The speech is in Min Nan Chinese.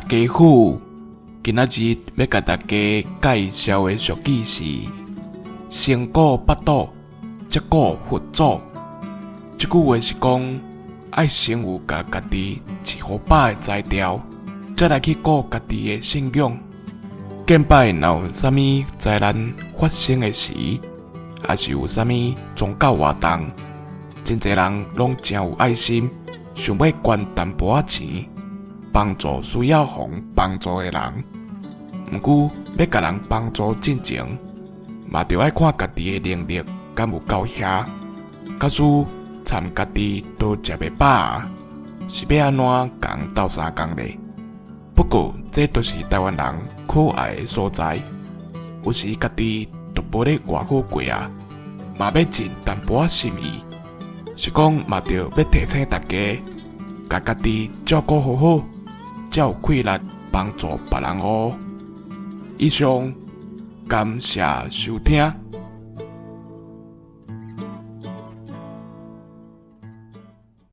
家好，今仔日欲共大家介紹的俗語是“先顧腹肚，才顧佛祖”。這句話是講，愛先有共家己飼予飽的才調，才來去顧家己的信仰。近擺若有啥物災難發生的時，抑是有啥物宗教活動，真濟人攏誠有愛心，想欲捐淡薄仔錢，幫助需要予人幫助的人。毋過欲共人幫助進前，嘛著愛看家己的能力敢有夠遐。假使讖家己都食袂飽啊，是欲按怎共人鬥相共咧？不過這著是台灣人可愛的所在，有時家己都無咧偌好過啊，嘛欲盡淡薄仔心意，是講嘛著欲提醒大家，共家己照顧好好，才有氣力幫助別人哦。以上，感謝收聽。